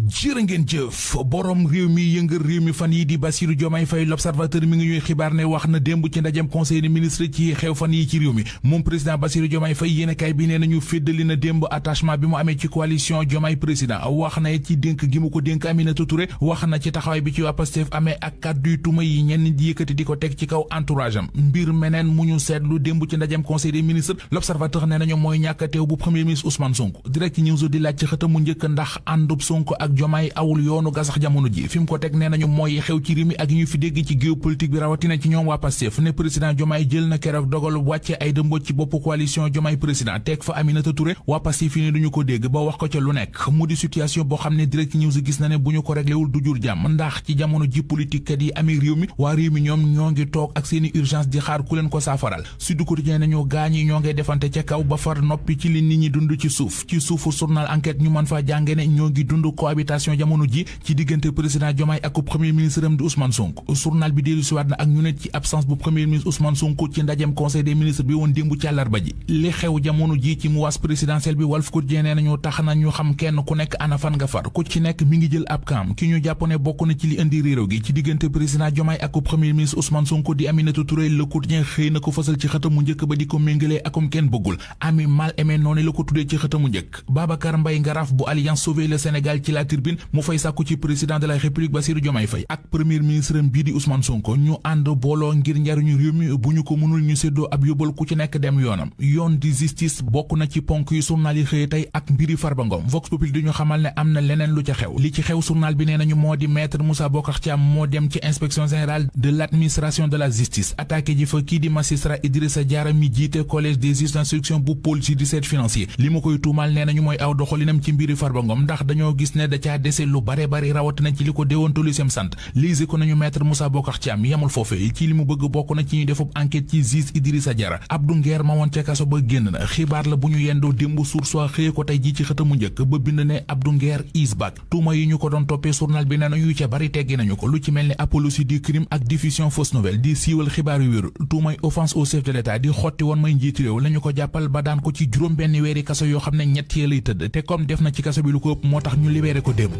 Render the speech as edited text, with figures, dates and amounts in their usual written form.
jërë ngeen jëf borom réew mi yëngal réew mi fan yi di Bassirou Diomaye Faye l'Observateur mi ngi ñuy xibaar ne wax na démb ci ndajem conseil des ministres ci xew fan yi ci réew mi moom président Bassirou Diomaye Faye yéenekaay bi nee nañu féddali na démb attachement bi mu amee ci coalition Diomaye président wax na ci dénk gi mu ko dénk Aminata Touré wax na ci taxawaay bi ci waa Pastef amee ak kàdduy tuma yi ñenn di yëkkati di ko teg ci kaw entourage am mbir meneen mu ñu seetlu démb ci ndajem conseil des ministres l'Observateur nee nañu mooy ñàkk teew bu premier ministre Ousmane Sonko Direct News di laaj ci xëtam mu njëkk ndax àndub Sonko ak Diomaye awul yoonu gasax jamono ji fi mu ko teg nee nañu mooy xew ci réew mi ak ñu fi dégg ci géopolitique bi rawatina ci ñoom waa Pastef ne président Diomaye jël na keroog dogal wàcce ay dëmboj ci bopp coalition Diomaye président teg fa Aminata Touré waa Pastef fi ne duñu ko dégg ba wax ko ca lu nekk mu di situation boo xam ne Direct News gis na ne bu ñu ko réglewul du jur jàmm ndax ci jamono ji politique kat yi amee réew mi waa réew mi ñoom ñoo ngi toog ak seeni urgence di xaar ku leen ko saafaral Sud Quotidien nañu gaañ yi ñoo ngay defante ca kaw ba far noppi ci li nit ñi dund ci suufu journal enquête ñu mën faa jànge ne ñoo ngi dund cohabitation jamono ji ci diggante président Diomaye ak premier ministre am di Ousmane Sonko journal bi dellu siwaat na ak ñu ne ci absence bu premier ministre Ousmane Sonko ci ndajem conseil des ministres bi woon démb ci àllarba ji li xew jamono ji ci mouvance présidentielle bi Walf Quotidien nee nañu tax na ñu xam kenn ku nekk ana fan nga far ku ci nekk mi ngi jël ab kaam ki ñu jàpp ne bokk na ci li indi réew gi ci diggante président Diomaye ak premier ministre Ousmane Sonko di Aminata Touré Le Quotidien xëy na ko fësal ci xëtam mu njëkk ba di ko méngalee akum kenn bëggul ami mal aimé noonu la ko tuddee ci xëtam mu njëkk Babacar Mbaye Ngaraf bu Alliance Sauver le Sénégal ci La Tribune mu fay sàkku ci président de la République Bassirou Diomaye Faye ak premier ministre bii di Ousmane Sonko ñu ànd booloo ngir njariñu réew mi bu ñu ko mënul ñu séddoo ab yóbbal ku ci nekk dem yoonam yoon di justice bokk na ci ponk yu journal yi xëye tey ak mbiri Farba Ngom Vox Populi di ñu xamal ne am na leneen lu ca xew li ci xew journal bi nee nañu moo di maître Moussa Bocar Thiam moo dem ci inspection générale de l'administration de la justice attaqué ji fa kii di magistrat Idrissa Diarra mi jiite collège des juges d'instruction bu pôle judiciaire financier li ma koy tuumal nee nañu mooy aw doxalinam ci mbiri Farba Ngom ndax dañoo gis ne da caa dese lu bare bari rawatina ci li ko déontologie sant lise ko nañu maître Moussa Bocar Thiam yemul foofee ci li mu bëgg bokk na ci ñu defub enquête ci juge Idrissa Diarra Abdou Nguer ma woon ca kaso ba génn na xibaar la bu ñu yendoo démb Source A xëye ko tey ji ci xëtamu njëkk ba bind ne Abdou Nguer is back tuuma yi ñu ko doon toppee journal bi nee nañu yu ca bari teggi nañu ko lu ci mel ni apologie du crime ak diffusion fausse nouvelle di siiwal xibaar yu wéru tuumay offense au chef de l'État di xotti woon may njiiti réew lañu ko jàppal ba daan ko ci juróom benn weeri kaso yoo xam ne ñett lay tëdd te comme def na ci kaso bi lu ko ëpp moo tax ñu libéré ko démb